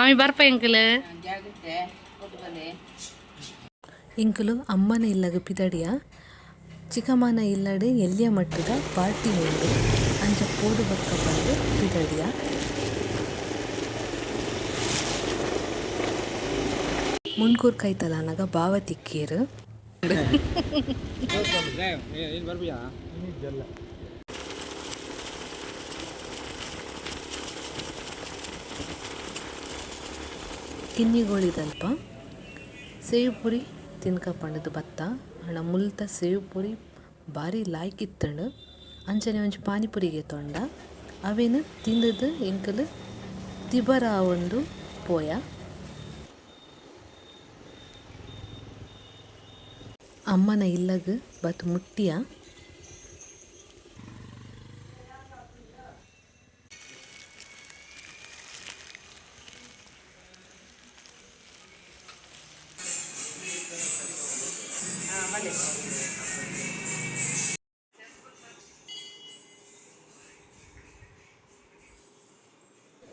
ಮಾಮಿ ಬರ್ಪ ಎಂಕಲ್. ಜಾಗ್ರತೆ ಕೊಟ್ಟು. ಎಂಕುಲು ಅಮ್ಮನ ಇಲ್ಲಗ ಪಿದಡಿಯ. ಚಿಕ್ಕಮ್ಮನ ಇಲ್ಲಡ್ ಎಲ್ಯ ಮಟ್ಟದ ಪಾರ್ಟಿ ಉಂಡು, ಅಂಚ ಪೋದು ಬೊಕ್ಕ ಪಂದ್ ಪಿದಡಿಯ. ಮುಂಡ್ಕೂರು ಕೈತಲಾನಗ ಬಾವ ತಿಕ್ಕೇರ್. ಕಿನ್ನಿಗೋಳಿದಲ್ಪ ಸೇವ್ ಪುರಿ ತಿನ್ಕ ಪಂಡುದು ಬತ್ತ. ಆಂಡ ಮುಲ್ತ ಸೇವ್ ಪುರಿ ಬಾರಿ ಲಾಯ್ಕ್ ಇತ್ತುಂಡು. ಅಂಚನೆ ಒಂಜಿ ಪಾನಿಪುರಿ ಗೆತೊಂಡ. ಅವೆನ್ ತಿಂದುದು ಎಂಕುಲು ತಿಬರ ಆವೊಂದು ಪೋಯ. ಅಮ್ಮನ ಇಲ್ಲಗ್ ಬತ್ತ್ ಮುಟ್ಟಿಯ.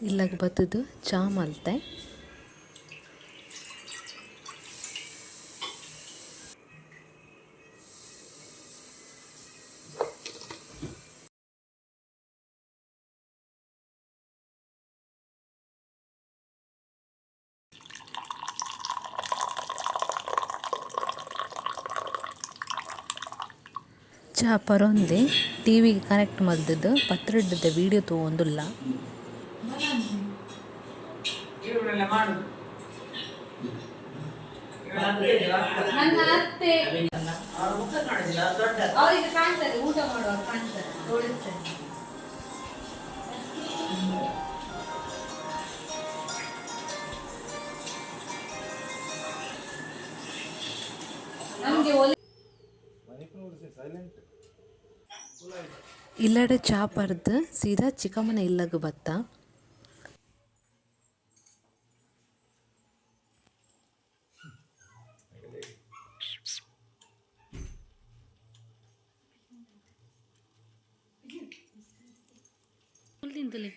ಇಲ್ಲಗ್ ಬತ್ತುದು ಚಾ ಮಲ್ತೆ. ಚಾ ಪರೊಂದೆ ಟಿವಿ ಕನೆಕ್ಟ್ ಮಲ್ತುದು ಪತ್ರೊಡೆದ ವೀಡಿಯೋ ತೂವೊಂದುಲ್ಲ. ಮಾಡು. ನನ್ನ ಅತ್ತೆ. ಅವರಿಗೆ ಕಾಣ್ತದೆ, ಊಟ ಮಾಡುವಾಗ ಕಾಣ್ತದೆ, ತೋರಿಸ್ತೇನೆ. ನಮ್ಗೆ ಒಲೆ. ಇಲ್ಲಡೆ ಚಾ ಪರ್ದ್ ಸೀದಾ ಚಿಕ್ಕಮ್ಮನ ಇಲ್ಲಗ್ ಬತ್ತ. ತಿಂತಲೆ.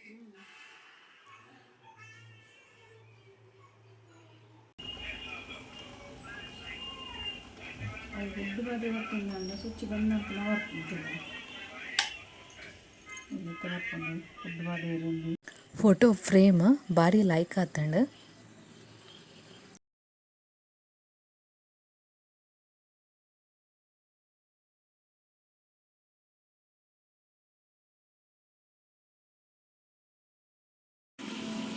ಫೋಟೋ ಫ್ರೇಮ್ ಬಾರಿ ಲಾಯ್ಕ್ ಆತುಂಡು.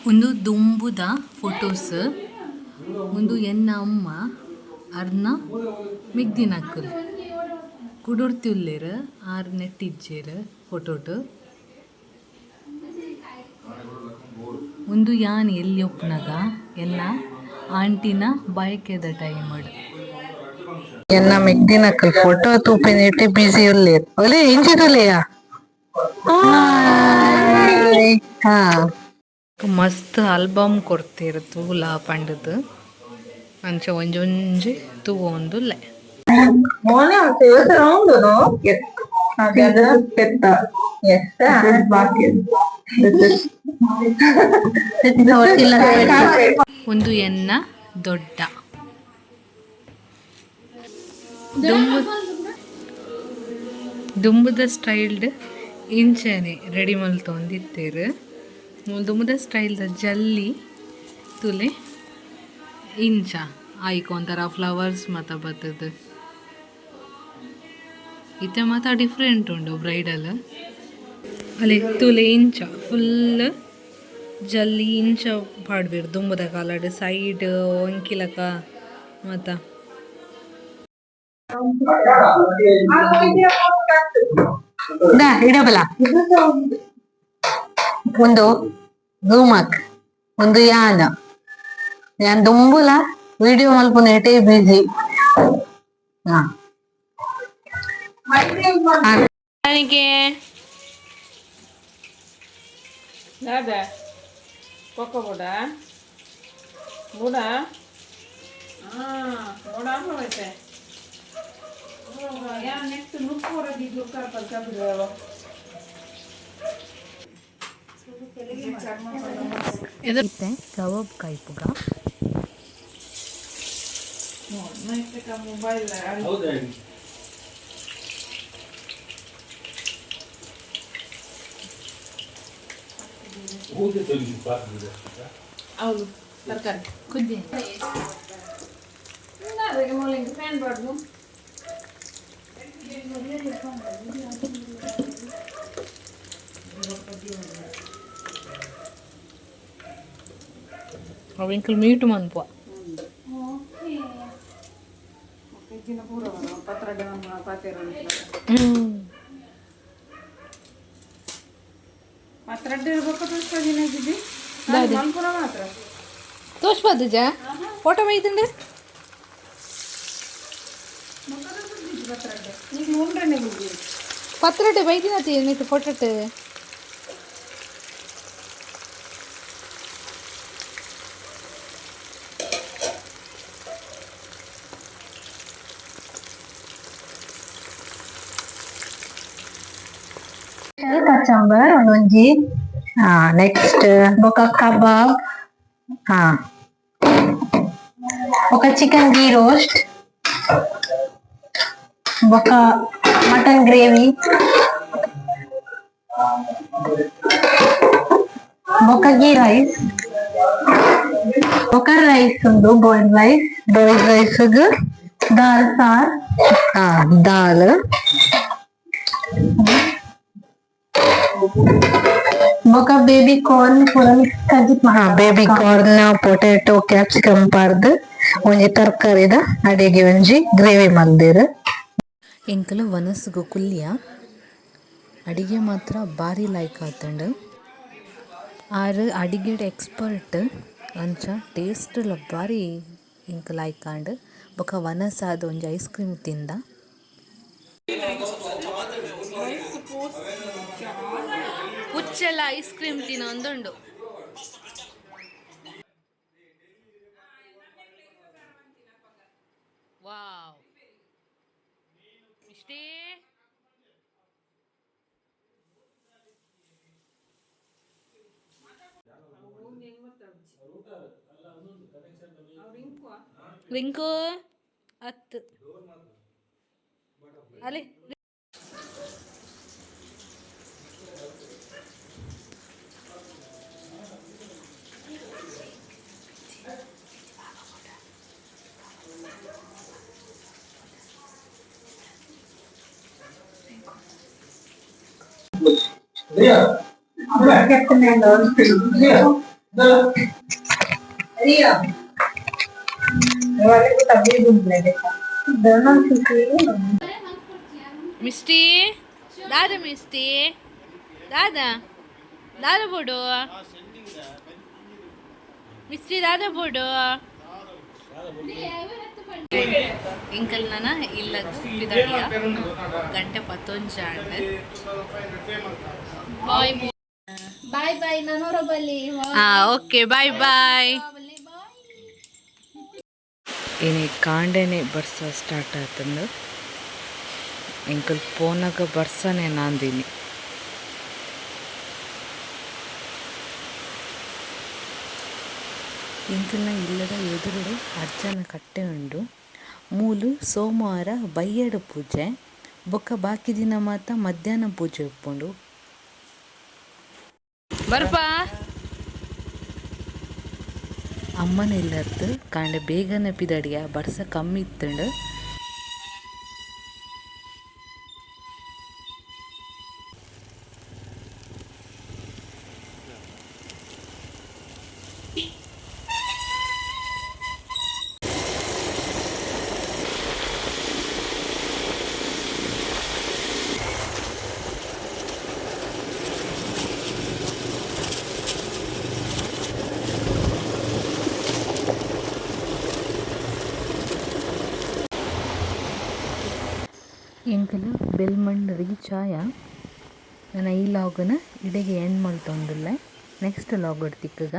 ಉಂದು ದುಂಬುದ ಫೋಟೋಸ್. ಉಂದು ಎನ್ನ ಅಮ್ಮ ಅರ್ನ ಮೆಗ್ದಿನಕುಲು ಕುಡೊರ್ತಿ ಉಲ್ಲೆರ್. ಆರ್ ನೆಟ್ಟಿಜ್ಜೆರ್ ಫೋಟೋಟ್. ಉಂದು ಯಾನ್ ಎಲ್ಯ ಉಪ್ಪುನಗ ಎನ್ನ ಆಂಟಿನ ಬಯಕೆದ ಟೈಮ್ ಡ್. ಎನ್ನ ಮೆಗ್ದಿನಕುಲು ಫೋಟೋ ತೂಪಿನೆಟ್ ಬಿಸಿ ಉಲ್ಲೆರ್. ಒಲೆ ಇಂಚ ತೂಲೆಯ. ಹಾ. ಮಸ್ತ್ ಆಲ್ಬಮ್ ಕೊರ್ತೆರ್ ತೂಲ ಪಂಡುದು. ಅಂಚ ಒಂಜೊಂಜಿ ತೂವೊಂದುಲ್ಲೆ. Yes. Okay, this is Pitta. Yes. This is Bakir. This is. This is carpet. ಉಂದು ಎನ್ನ ದೊಡ್ಡ ದುಂಬು. ದುಂಬುದ ಸ್ಟೈಲ್ಡ್ ಇಂಚನೆ ರೆಡಿ ಮಲ್ತೊಂದಿತ್ತೆರ್. ದುಂಬುದ ಸ್ಟೈಲ್ದ ಜಲ್ಲಿ ತೂಲೆ ಇಂಚ ಐಕ್ ಒಂಥರ ಫ್ಲವರ್ಸ್ ಮಾತ ಬತ್ತುದು. ಇತ್ತೆ ಮಾತ ಡಿಫ್ರೆಂಟ್ ಉಂಡು ಬ್ರೈಡಲ್. ಅಲೆ ತೂಲೆ, ಇಂಚ ಫುಲ್ ಜಲ್ಲಿ ಇಂಚ ಪಾಡ್ಬೆರ್ ದುಂಬುದ ಕಾಲಡ್, ಸೈಡ್ ಒಂಕಿಲಕ ಮಾತ. ಇಡಬಲ. ಒಂದು ಝೂಮಕ್, ಒಂದು ಯಾನ್. ಯಾನ್ ದುಂಬುಲ ವಿಡಿಯೋ ಮಲ್ಪುನೇಟೆ ಬಿಸಿ. ಹಾ. ನನಗೆ ದಾದ ಕೊಕ್ಕ ಬುಡ ಬುಡ ಹಾಂ ಬುಡ ಹೋಯ್ತೆ. ಯಾ ನೆಕ್ಸ್ಟ್ ನುಪ್ಪು ಹೊರಗೆ. ಇತ್ತೆ ಕಬಾಬ್ ಕಾಯ್ಪುಗ. ಹೌದು, ತರಕಾರಿ ಕುದ್ದಿ. ಅದಕ್ಕೆ ಮೊದಲಿಗೆ ಫ್ಯಾನ್ ಬಾರ್ದು. ಅವು ಎಂಕಲ್ ಮೀಟ್ ಮನ್ಪುವ. ಹೆಚ್ಚಿನ ಪೂರ ಪತ್ರೊಡೆ ಪಾತೆರ. ಪತ್ರೊಡೆ ಬೊಕ್ಕ ತುಷ್ಪ ದಿನ ಇದ್ದಿದ್ದಿ ಮಲ್ಪುನ ಮಾತ್ರ. ತೋಷ್ಪಾದ ಜಾ ಫೋಟೋ ಬೈತುಂಡು. ಪತ್ರೊಡೆ ಈಗ ಉಂಡ್ರನೆ ಬುದ್ಧಿ. ಪತ್ರೊಡೆ ಬೈದಿನತಿ ನೆಟ್ ಫೋಟೋಟ್. ಕಚಂಬರ್ ಒಂದೊಂಜಿ. ಹಾ, ನೆಕ್ಸ್ಟ್? ಬೊಕ ಕಬಾಬ್. ಬೊಕ ಚಿಕನ್ ಗೀ ರೋಸ್ಟ್, ಬೊಕ ಮಟನ್ ಗ್ರೇವಿ, ಬೊಕ ಗೀ ರೈಸ್, ಬೊಕ ರೈಸ್ ಉಂಡು, ಬಾಯ್ಲ್ಡ್ ರೈಸ್. Boiled rice. ದಾಲ್ ಸಾರ್. ಹಾ, ದಾಲ್. ಬೊಕ ಬೇಬಿ ಕಾರ್ನ್ ಪೂರ ಮಿಕ್ಸ್ ಕಜಿಪ್. ಹಾ, ಬೇಬಿ ಕಾರ್ನ್, ಪೊಟ್ಯಾಟೊ, ಕ್ಯಾಪ್ಸಿಕಮ್ ಪಾಡ್ದ್ ಒಂಜಿ ತರಕಾರಿದ ಅಡಿಗೆ, ಒಂಜಿ ಗ್ರೇವಿ ಮಲ್ದೆರ್. ಎಂಕುಲು ವನಸ್ಗು ಕುಲ್ಲಿಯ. ಅಡಿಗೆ ಮಾತ್ರ ಬಾರಿ ಲೈಕ್ ಆತುಂಡು. ಆರ್ ಅಡಿಗೆಡ್ ಎಕ್ಸ್ಪರ್ಟ್, ಅಂಚ ಟೇಸ್ಟ್ ಲ ಬಾರಿ ಎಂಕ್ ಲೈಕ್ ಆಂಡ್. ಬೊಕ ವನಸಾದ್ ಒಂಜಿ ಐಸ್ ಕ್ರೀಮ್ ತಿಂದ. ಪುಚ್ಚೆಲ್ಲ ಐಸ್ ಕ್ರೀಮ್ ತಿನ್ನೊಂದುಂಡು. ವಾವ್, ಇಷ್ಟೇ. ರಿಂಕು ಹತ್ತು ಅಲ್ಲಿ. ಮಿಸ್ಟಿ ದಾದ, ಮಿಸ್ಟಿ ದಾದ, ದಾದ ಬೋಡು, ಮಿಸ್ಟಿ ದಾದ ಬೋಡು. ಇಂಕಲ್ ನನ ಇಲ್ಲ ಪಿದಡಿಯ ಗಂಟೆ 11 ಆಂಡ್. ಬಾಯ್. ಬಾಯ್ ಬಾಯ್, ನನೋರ ಬಲ್ಲಿ. ಹಾ, ಓಕೆ, ಬಾಯ್ ಬಾಯ್. ಇನಿ ಕಾಂಡೆನೆ ಬರ್ಸ ಸ್ಟಾರ್ಟ್ ಆತಂದು. ಎಂಕುಲು ಪೋನಗ ಬರ್ಸನೆ ನಾಂದಿನಿ. ಎಂಕಲ್ನ ಇಲ್ಲದ ಎದುರುಡೆ ಅಜ್ಜನ ಕಟ್ಟೆ ಉಂಡು. ಮೂಲು ಸೋಮವಾರ ಬಯ್ಯಡ್ ಪೂಜೆ, ಬೊಕ್ಕ ಬಾಕಿ ದಿನ ಮಾತ ಮಧ್ಯಾಹ್ನ ಪೂಜೆ ಉಪ್ಪುಂಡು. ಬರ್ಪಾ. ಅಮ್ಮನ ಇಲ್ಲರ್ದು ಕಾಂಡೆ ಬೇಗನೆ ಪಿದಡಿಯ, ಬರ್ಸ ಕಮ್ಮಿ ಇತ್ತುಂಡು. ಎಂಕುಲು ಬೆಲ್ಮಣ್ ರೀಚ್ ಆಯ. ನನ ಈ ಲಾಗನ ಇಡೆಗೆ ಎಂಡ್ ಮಲ್ತೊಂದುಲ್ಲೆ. ನೆಕ್ಸ್ಟ್ ಲಾಗಡ್ ತಿಕ್ಕುಗ.